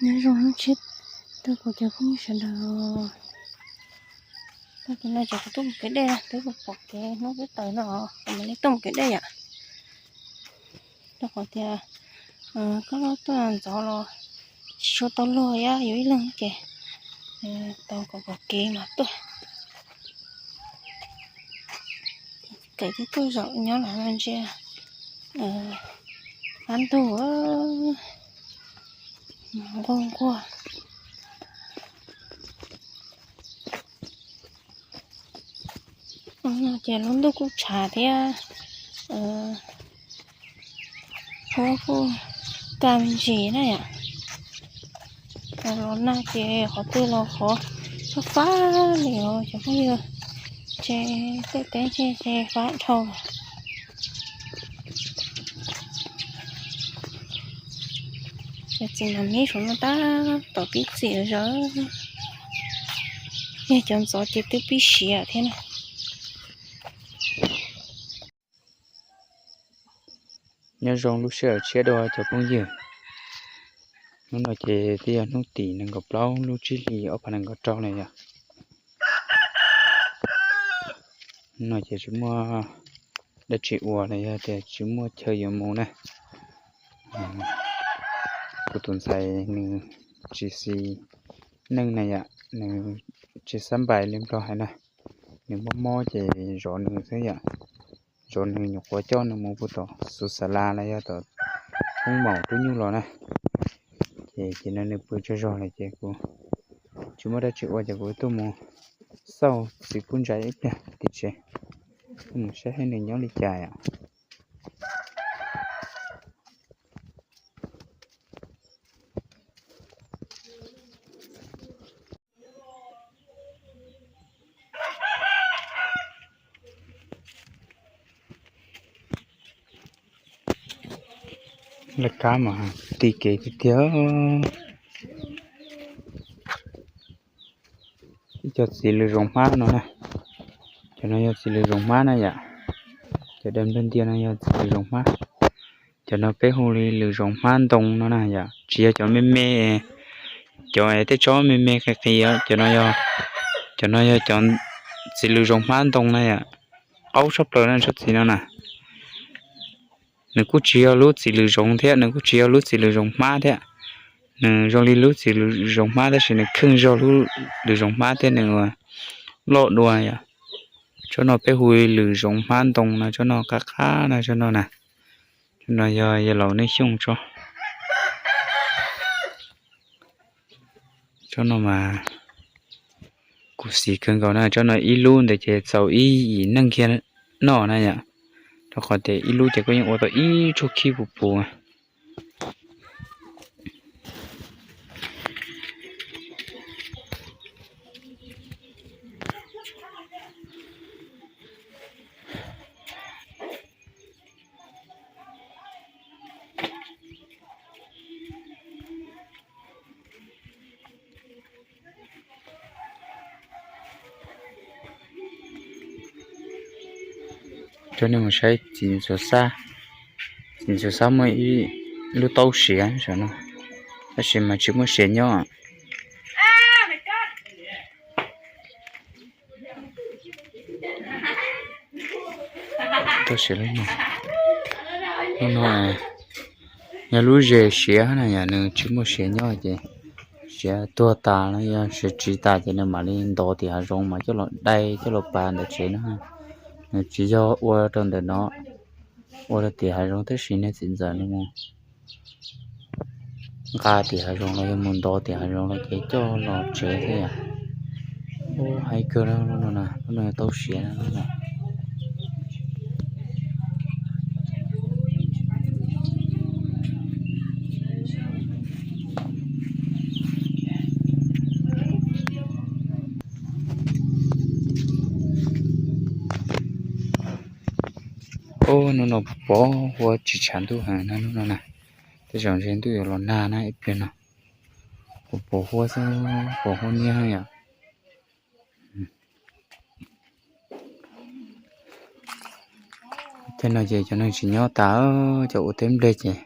Nyob zoo hnub tshiab, tuaj kuv cov phooj ywg sawv daws. Tuaj tus no ces kuv tuaj mus kev dej, twb pom kev hnub twb tawm no, kuv mam li tuaj mus kev dej yom. Rau qhov tias koj tuaj ntxov los tsis tshua tau luag, yog yus ib leeg ces tau kom pom kev mas tuaj. Kev twb tuaj zaum nyob los ntsia qab ntug mas nquag nquag. Ces lub ntuj kuj tshav thiab, huab kuj kaj me ntsis na yom. Los nag ces qhov twg los qhov fab fab li os cov phooj ywg, ces tej teb ces fab dhau. Cov txiv mas mib saum no tab tom pib txim zawv, yog cov ntxov ces twb pib siav thiab na. Nyob zoo lub sij hawm tshiab dua cov phooj ywg. Hnub no ces twb yog hnub tim nees nkaum plaub lub tsib hlis ob phav nees nkaum rau na yom. Hnub no ces tsis muaj dab tsi ua los yog tias tsis muaj chaw yuav mus na. Kuv tus ntxhais nws tsis xis neej na yom, nws tsis xab npais li Nplog hais na. Nws mob mob ces zov nws xwb yom. Zov nws nyuam qhuav coj nws mus puag tom Xus Xas Las los yog tom Hoob Maum Tub Nyuj los na. Ces ces no nws pw tsaug zog lawm ces kuv tsis muaj dab tsi ua ces kuv tuaj mus xauj txiv kub ntsa ib pliag tim tsev, tuaj mus saib seb nws nyob li cas yom. Laj kab mas ti kev tiag tiag. Ib co txiv lws zoov hmab no na. Cov no yog txiv lws zoov hmab na yom. Cov dawb ntiag ntiag no yog txiv lws zoov hmab. Cov no peb hu li lws zoov hmab ntoo no na yom, tsis yog cov me me, cov tej tsob me me qis qis, cov no yog, cov no yog cov txiv lws zoov hmab ntoo na yom. Qaub tshaj plaws na tsob txiv no na. Nws kuj tsis yog lub txiv lws zoov thiab, nws kuj tsis yog lub txiv lws zoov hmab thiab. Nws zoo li lub txiv lws zoov hmab tab sis nws kheej zog lub lws zoov hmab thiab nws loj dua yom. Tsob no peb hu lws zoov hmab ntoo no, tsob no qab qab no, tsob no na. Tsob no yog yawg laus Neej Xyooj tsob. Tsob no mas kuv xis kawg nkaus na, tsob no ib lub ntawd ces txaus ib yim neej kiag noj na yom. Rau qhov tias ib lub ces koj yeej ua tau ib tsuag khib puv puv. Coj nej mus saib txiv ntxuav xab. Txiv ntxuav xab muaj ib lub taub siav saum no, tab sis mas tsis muaj siav nyob. Taub siav lub no, lub no yog lub zes siav na yom, nws tsis muaj siav nyob ces siav tuag tas los yog siav tsiv tas ces nws mam li ntov tim hav zoov mas coj los dai coj los pav ntawm tsev no. Nws tsis yog ua rau ntawm no, ua rau tim hav zoov tab sis nej txiv ntxawm nws mus nqa tim hav zoov los yog mus ntov tim hav zoov los ces coj los tsev thiab yom. Ub, haib kawg lub no na, lub no taub siav na. Ub, hnub no pos huab tsis tshav ntuj heev na hnub no na. Tej zaum ntshe ntuj yuav los nag na ib pliag no. Pos pos huab xwb, pos huab niab yom. Tej no ces cov neeg tsis nyob tas, cov ua teb nplej ces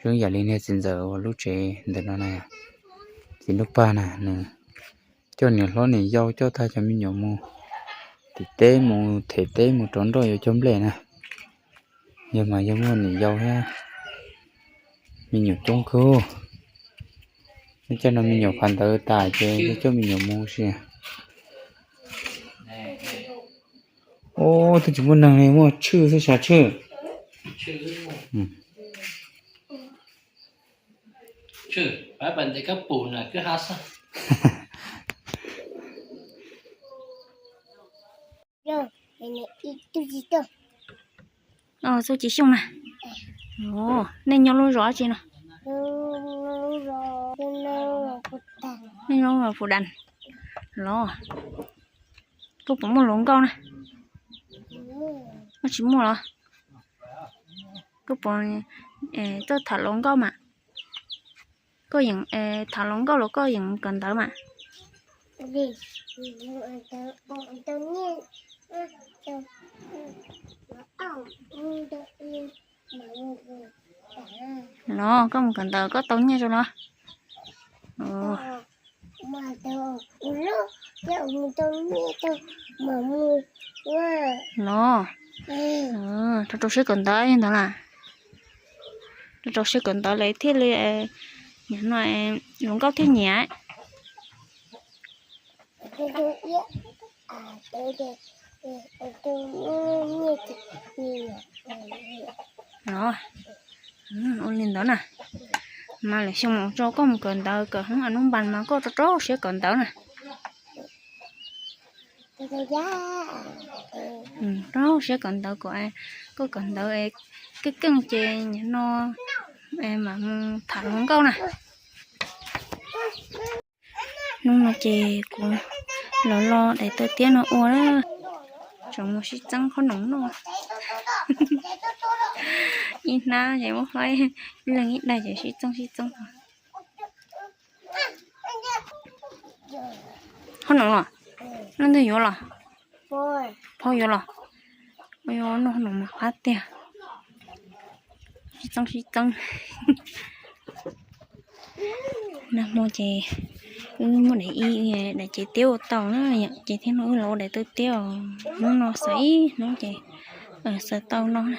Zoo yam li niag txiv ntxawm uas lub tsev ntawm no na, txiv Nuj Pag na, nws coj niam hlob niam yau coj tag cov me nyuam mus tim teb, mus them teb, mus rauv nroj yuav cog nplej na. Yog mas yog muaj niam yau thiab me nyuam coob kawg. Nws coj no me nyuam phav ntawv tas ces yog coj me nyuam mus si. Ub, twb tsis muaj neeg li, muaj tshwj xwb, sav tshwj. Txuj ci xyooj na. Nej nyob lub zos dab tsi no? Nej nyob Phu Dam los? Koj puas muaj hluas nkauj na? Koj tsis muaj los? Koj puas txawj tham hluas nkauj mas? Koj yeem tham hluas nkauj los koj yeem kawm ntawv mas? Los koj mus kawm ntawv koj tau nyiaj zoo los? Los, rau rau siab kawm ntawv ntag na. Rau rau siab kawm ntawv lawm thiaj li, nim no hluas nkauj thiaj nyiam. Los, ua li ntawd na. Mas lwm xyoo mus tso koj mus kawm ntawv kawm hoob a nub npas mas koj rau rau siab kawm ntawv na. Rau siab kawm ntawv kom koj kawm ntawv keej keej ces nim no mam mus tham hluas nkauj na. Hnub no ces kuv los lo daim tawb tiab no ua, tseem mus sib txeeb qhob noom noj. Ib hnab ces muab faib, ib leeg ib daig ces sib txeeb sib txeeb. Qhob noom los? Leej twg yuav los? Phauj yuav los? Ua yuav noj qhob noom mas qab tiag. Sib txeeb sib txeeb. Nag hmo ces wb muab daim ib, daim cev tiab ua tau na, ces thiaj no wb los ua daim tawb tiab os. Hnub no xaws ib hnub ces xaws tau no na.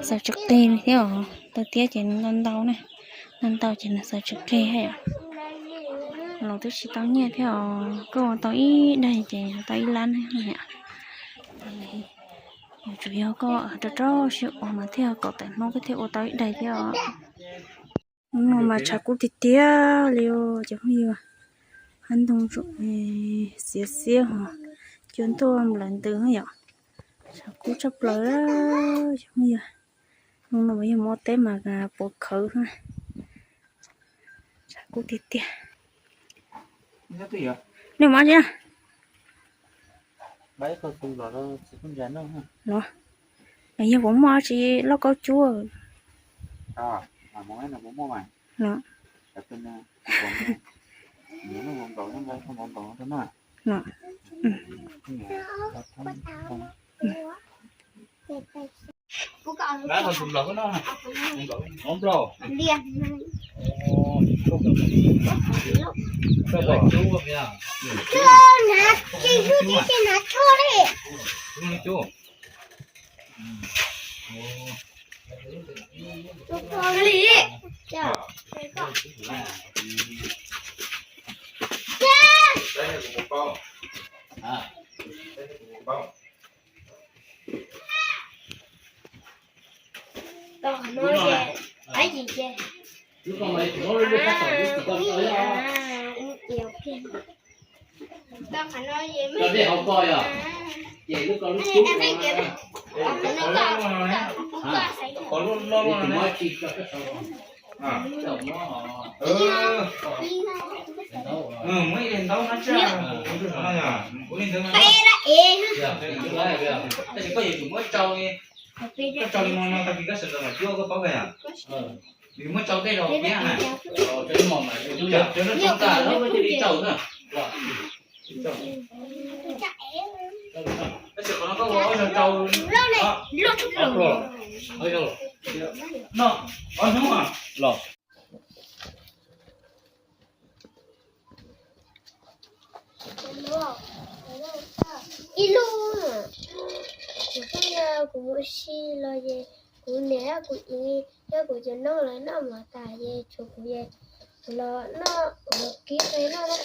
Xaws tsis qig li thiab os, tawb tiab ces ntau ntau na, ntau ntau ces nws xaws tsis qig thiab. Los twb tsis tau nyiaj thiab os, koj ua tau ib daig ces tau ib lab na. Yuav tsum yog koj rau rau siab ua mas thiaj kom tawm hnub koj thiaj ua tau ib daig thiab os. Hnub no mas tshav kub tiag tiag li os cov phooj ywg. Hab ntoo xiav xiab hos cua ntuaj nplawm ntws yom. Tshav kub tshaj plaws cov phooj ywg. Hnub no mas yog mus ua teb mas puas khawv. Tshav kub tiag tiag. Nej mus dab tsi na? Los, yog puas muaj dab tsi lauj kaub cuab? Los, Koj tso li no no tag kis koj sawv ntxov mam cuab koj paub kawg yom. Nws muab tsau tej zaum thiab na. Cov no tag lawm cia li tsau na. Tab sis qhov no koj ua ob zaug tsau. Noj, ob hnub los. Ib lub, kuv pheej yog kuv mus si los ces kuv niam thiab kuv txiv thiab kuv cov noog lawv noj mov tas ces tshuav kuv es kuv los noj, kuv los kib qe noj na.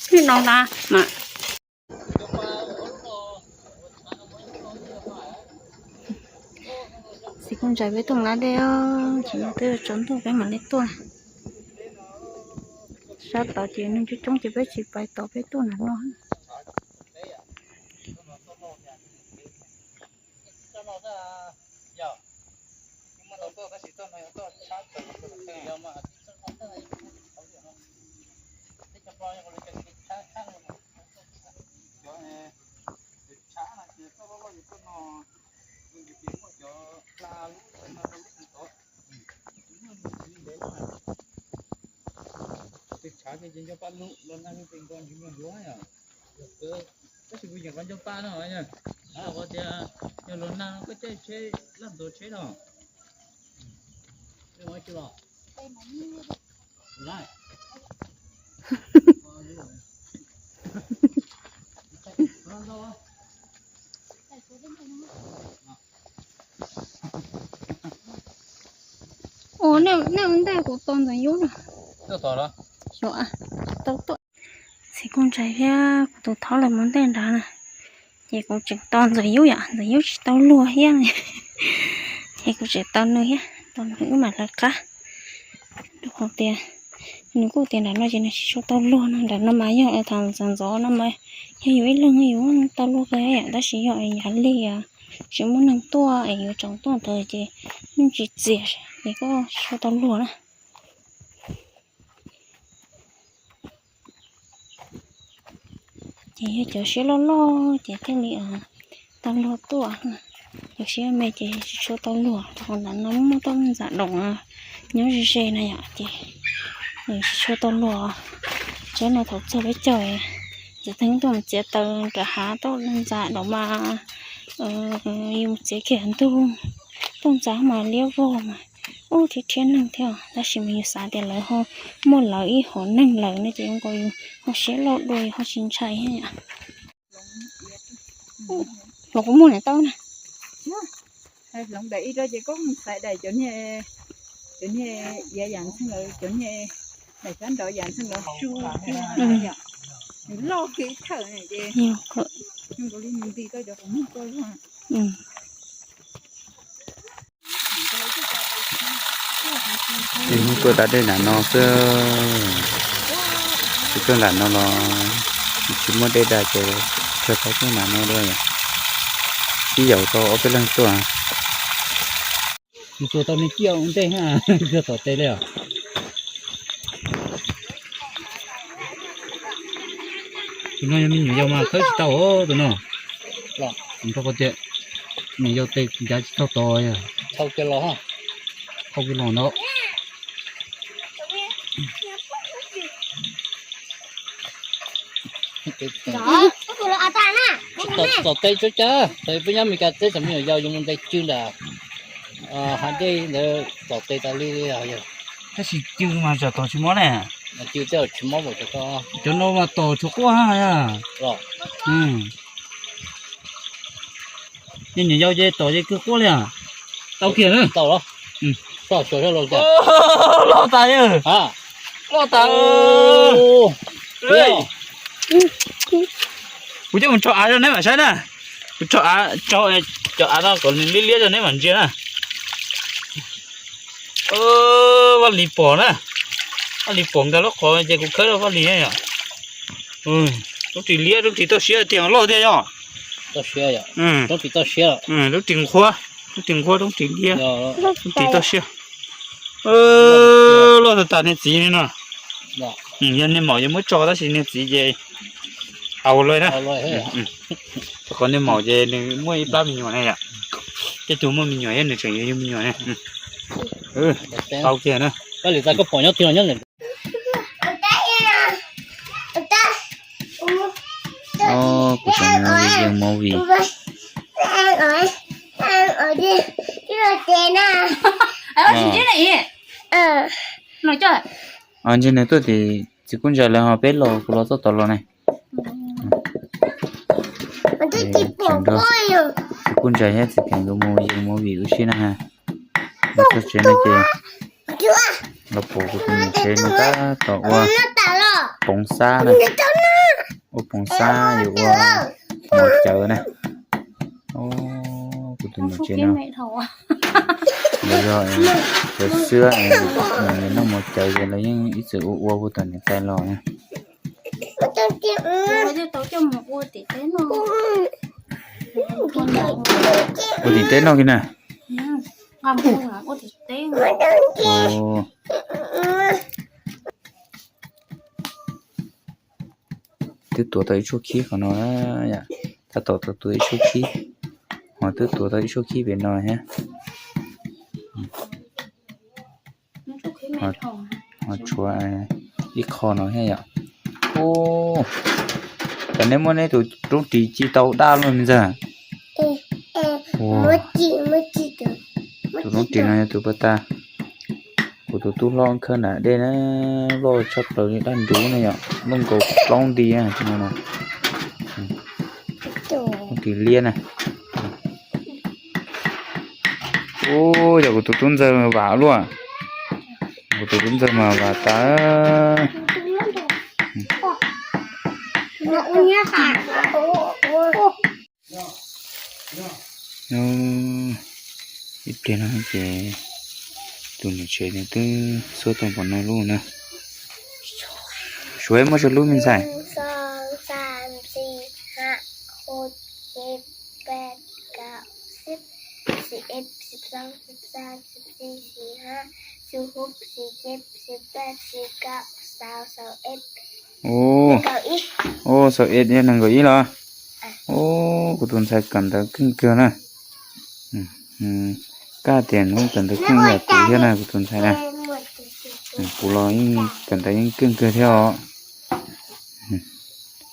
Pheej no ntag mas. Txiv Kooj Ntsaim peb tuaj mus da dej os, tsis no twb yuav tsaus ntuj peb mam li tuaj. Sab tod ces neeg coob coob ces peb tsis pais tod, peb tuaj nram no. Tus tshav ces nco paj lug los nag tes nko ntswg nco ncuav yom. Tab sis kuv yeej qhov nco paj no yog, qhov tias yog los nag koj caij tsheb laj ntuav tsheb no. Ua nej ua ntej kuv tos ntxoov yub no. Xyov, tau tuaj. Txiv Kooj Ntsaim thiab kuv tus thaub lawv mus ntej nrad na, ces kuv tseem tos ntxoov yub yom, ntxoov yub tsis tau luag thiab. Ces kuv tseem tos nws thiab, tos nws wb mam lawv qab. Rau qhov tias nws kuj tias nram no ces nws tsis tshua tau luag no, nram no mas yog thaum ntxov ntxov no mas yog yus ib leeg yus tau luag kawg yom, tab sis yog yav lig tsis muaj neeg tuaj es yuav tsaus ntuj ntawd ces yeej tsis txias ces kuj tsis tshua tau luag na. Ces yog cov siab loj loj ces thiaj li tau luag tuaj, cov siab me ces tsis tshua tau luag. Rau qhov nram no muaj toj ntxas doom nyob ze ze na yom, ces tsis tshua tau luag. Tsaib no thaum txog peb caug, txiv Theeb tuaj mus txiav taws nram hav, toj ntxas doom mas yus mus txiav kiag ntug, toj ntxas mas liab vog mas ub thiab thiab neeg thiab, tab sis mas yus xav tias lawv ho muaj lawv ib hom neeg lawm no ces zoo nkaus yus ho siab loj dua yus ho tsis ntshai thiab yom. Hloov kuv muag niam tau na. Hloov daim ib rau ces koj mus xaiv daim cov niag, cov niag iav yam ntxheej lawm, cov niag daim sab nraud yam ntxheej lawm su yom. Nws loj kiag ib thawm ces zoo nkaus li nws nti tau cov quas muag koj luaj. Ib hnub tuaj da dej nram no xwb, tsis tuaj nram no los tsis muaj dej da ces tsuas tau tuaj nram no dua. Ib yaum tau ob peb leeg tuaj. Mus tsuas tau niag ciaj ua ntej na, tsuas tom tes li os. Tus no yog me nyuam yaus mas khawb tsis tau os tus no. Rau qhov tias nyuam yaus tes ncav tsis tau tod, thau kiag los ntawd. Txom teb tsuab cab, peb nyob Meskas teb txom me nyuam yaus yus mus ntes cw ntawm hav dej ntawd txom tes tas li os. Tab sis cw mas tsam tom tsis mob ne. Cw tej tsis mob, cov no mas tom tshuav quaj. Yog nyuam yaus ces tom ces kawg quaj li. Tau kiag na. Loj tas, loj tas. Kuv coj mus tso av rau neb mam saib na. Kuv tso av, tso cov av no kom nws liab liab rau neb mam ntsia na. Vaj Lis pom na. Vaj Lis pom nkag lub qhov ces kuv khawb rau Vaj Lis na yom. Roob ris liab, roob ris toj siab tiag, loj tiag yom. Roob ris nqhuab, roob ris nqhuab, roob ris liab, roob ris toj siab. Loj tas tas niag txiv no. Yog niag maum yog muab tso tab sis niag txiv ces au lawm na. Rau qhov niag maum ces nws muaj ib plab me nyuam ne yom. Tej tug muaj me nyuam thiab nws tseem yuav yug me nyuam ne. Tau kiag na. Kuv tseem yeej movie. Ntshe nws tuaj tim txiv kuj ntsa lawv ho peb los kuv los txoj tod los ne. Txiv kuj ntsa thiab txiv keem nkawd mus yees movie ua si na. Los txog tsev no ces los pom kuv tus niam tsev no tab tom ua poov xab na. Ua poov xab yuav ua mov cawv na. Kuv tus niam tsev no los yog cov xwab, noj mov cawv ces lawv yeej ib txwm ua ua puag tom niam tais los na. Ua tim teb noj kiag na. Twb tuav tau ib tshuab khib qhov no yom. Tab tom tau tuav ib tshuab khib, ho twb tuav tau ib tshuab khib pem no thiab. Ho tshuav ib qho no thiab yom. Cas neb muab neb tus roob ris ci tau daj luaj me ntxawg. Tus roob ris no yog tus puag ta, kuv tus tub hlob khawb nram dej na, loj tshaj plaws li dab nruv na yom, loj nkaus plaub nti no. Roob ris liab na. Ub, yog kuv tus tub ntxawg vam luaj. Kuv tus tub ntxawg mas vam tas. Ib pliag no ces tus niam tsev nws twb xuab tau npaum no lub na. Suav muaj tsawg lub me ntxhais? Ub, ub, xaus es yog nees nkaum ib los? Ub, kuv tus ntxhais kawm ntawv keej kawg na. Kab tias hnub kawm ntawv keej yam kuv thiab na kuv tus ntxhais na. Kuv los yeej kawm ntawv yeej keej kawg thiab os.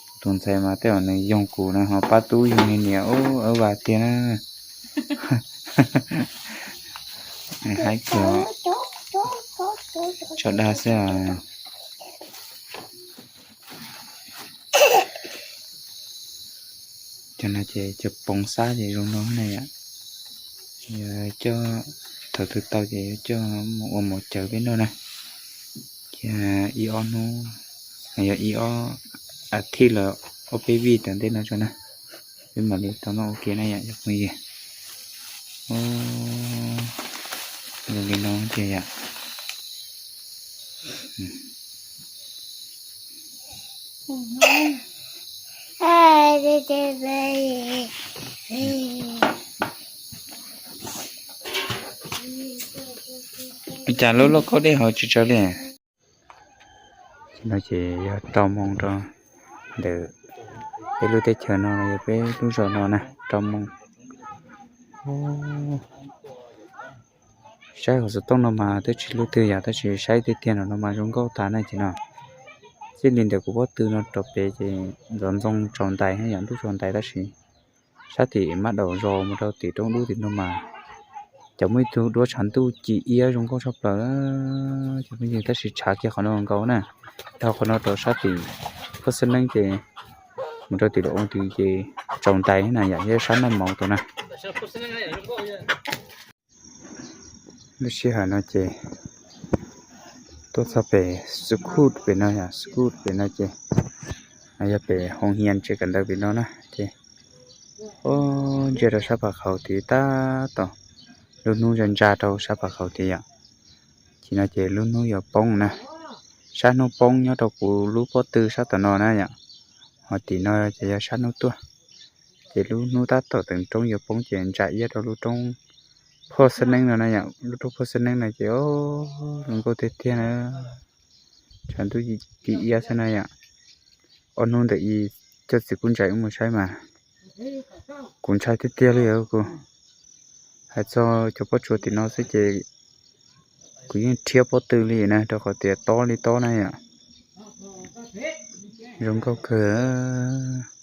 Kuv tus ntxhais mas tej zaum nws yoog kuv na ho pab tub yoog niag niam ub awb vas tiag na. Haib kawg, tso dag xwb os. Cov no ces cov poov xab ces zoo no na yom. Yog coj, thaum twg tau ces yuav coj mus ua mov cawv peb noj na. Cia ib ob hnub, yog ib ob as thiv los ob peb vij tom ntej no tso na, peb mam li tau noj ua ke na yom cov phooj ywg. Zoo li no tiag yom. Ua cas lub lauj kaub dej ho tsis tsawg li? No ces yog rau moos rau ntawm peb lub teb chaws no los yog peb lub zos no na, rau moos. Saib hauv xov tooj no mas twb tsis luaj twg yom, tab sis saib tiag tiag no mas zoo nkauj tas na ces no. Txij li ntawm kuv pob tw no rau pem ces ntxoov ntxoo tsaus ntais, yog ntuj tsaus ntais tab sis sab tim mab daum zos mus rau tim roob dub tim no mas cov muaj ib tug duab tshav ntuj ci iab zoo nkauj tshaj plaws, cov phooj ywg, tab sis tshav kiag qhov no nkaus na. Dhau qhov no rau sab tim Phab Xab Neeb ces mus rau tim Luam Oo Twm ces tsaus ntais na yom, yog sab noj mov tus na. Lub sij hawm no ces tuaj txog pem school pem no yom, school pem no ces yog pem hoo hias tsev kawm ntawv pem no na ces ntsia rau sab pam qhaum tid tab tom lub hnub ntsa ntsa rau sab pam qhaum tid yom. Ces no ces lub hnub yuav poob na, sab hnub poob nyob rau kuv lub pob tw sab tom no na yom. Ho tim no ces yog sab hnub tuaj, ces lub hnub tab tom teev roob yuav poob ces ntsa iab rau lub roob Phab Xab Neeb no na yom. Lub roob Phab Xab Neeb no ces zoo nkauj tiag tiag na, tshav ntuj ci iab xwb na yom. Ob hnub ntawm i coj txiv kuj ntsais wb mus saib mas kuv ntshai tiag tiag li os kuv. Hais txog cov pob tsuas tim no xwb ces kuv yeej rhiab pob tw li na rau qhov tias tob li tob na yom. Zoo nkauj kawg.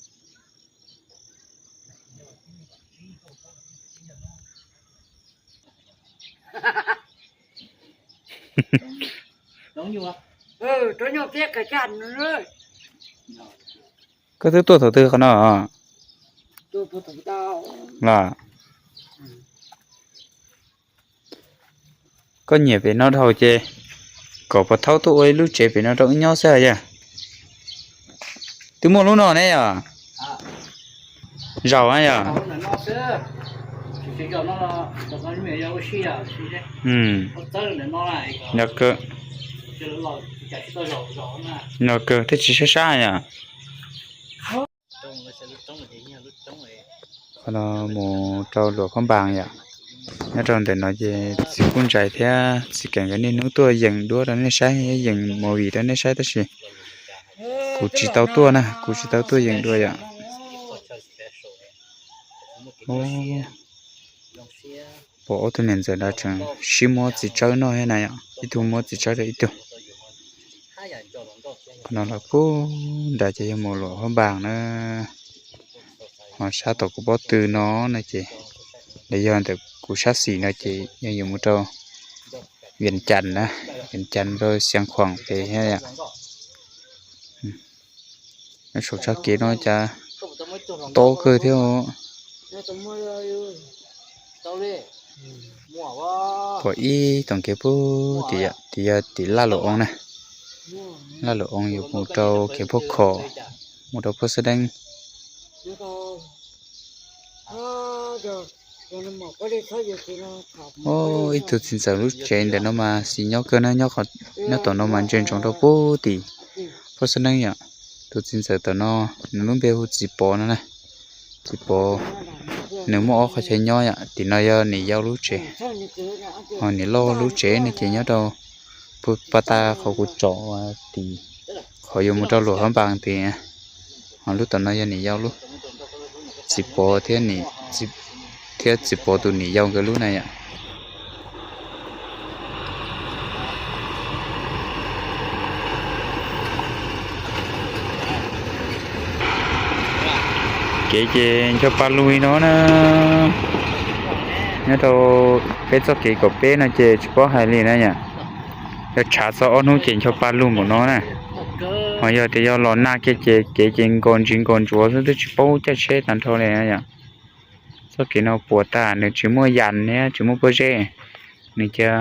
Koj twb tuaj thaum twg qhov no los? Koj nyiam pem no dhau ces kom puas thaub tuaj ua ib lub tsev pem no rau wb nyob xwb yog. Twb muaj lub no ne yom? Zaum na yom? Yog kawg, yog kawg, twb tsis sab sab yom. Qhov no mus rau Luam Phab Npas yom. Nyob rau ntawm no ces txiv kuj ntsais thiab txiv keem nkawd niaj hnub tuaj yees duab rau nej saib, yees movie rau nej saib tab sis kuv tsis tau tuaj na, kuv tsis tau tuaj yees dua yom. Pom ob tug niam ntxawm nrad tseem sib muab txiv tsawb noj thiab na yom, ib tug muab txiv tsawb rau ib tug. Qhov no los puag nrad ces yog mus Luam Phab Npas na. Ho sab tom kuv pob tw no no ces, los yog ntawm kuv sab xis no ces yog yuav mus rau Vias Cas na, Vias Cas rau Xiav Khuam pem thiab yom. Nyob saum tshaj kev no cas tob kawg thiab. Pom ib tog kev puag tim, tim yog tim Laj Luam Oo na. Laj Luam Oo yuav mus rau kev Phab Khom, mus rau Phab Xab Deeb. Ib tug txiv ntxawm lub tsev ntawm no mas xis nyob kawg na, nyob tom no mas ntsia ntsoov rau puag tim Phab Xab Deeb yom. Tus txiv ntxawm tom no nws lub npe hu Txiv Pov no na. Txiv Pov, nws muaj ob qhov chaw nyob yom, tim no yog niam yau lub tsev, ho niam loj lub tsev no ces nyob rau puag pas tas qhov kuv tsom tim, qhov yuav mus rau Luam Phab Npas tid. Ho lub tom no yog niam yau lub, Txiv Pov thiab, thiab Txiv Pov tus niam yau nkawd lub na yom. Kev ces ncho pa lug li no na. Nyob rau peb txoj kev kaum peb no ces tsis paub hais li na yom. Yog tshav txog ob hnub ces ncho pa lug npaum no na. Ho yog tias yog los nag kiag ces kev ces nkos ntsis nkos ntsuav xwb, twb tsis paub caij tsheb tag nrho li na yom. Txoj kev no puas tas, nws tsis muaj yas thiab tsis muaj pob zeb, nws cia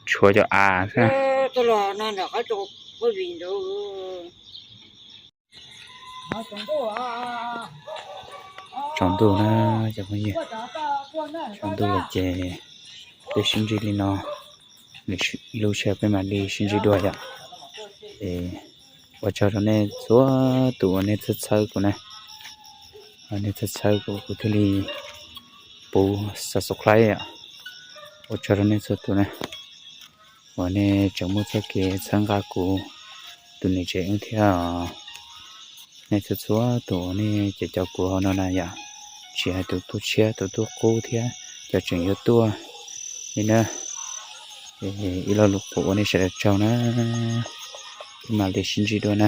tshuav cov av xwb. Tsaus ntuj na, cov phooj ywg, tsaus ntuj lawm ces peb sib ntsib li no, lwm lub sij hawm peb mam li sib ntsib dua yom. Es ua tsaug rau nej txhua tus uas nej txhawb txhawb kuv na, nej txhawb txhawb kuv kuv thiaj li puv subscribe yom. Ua tsaug rau nej txhua tus na, uas nej tseem muaj txoj kev txhawb nqa kuv tus niam tsev wb thiab os. Nej txhua txhua tus uas nej cem cov kuv hauv no na yom, tsis hais tus tuaj tshiab tus tuaj qub thiab cov tseem yuav tuaj li na, ib lo lus qhuas ua nej sawv daws tsaug na. Peb mam li sib ntsib dua na.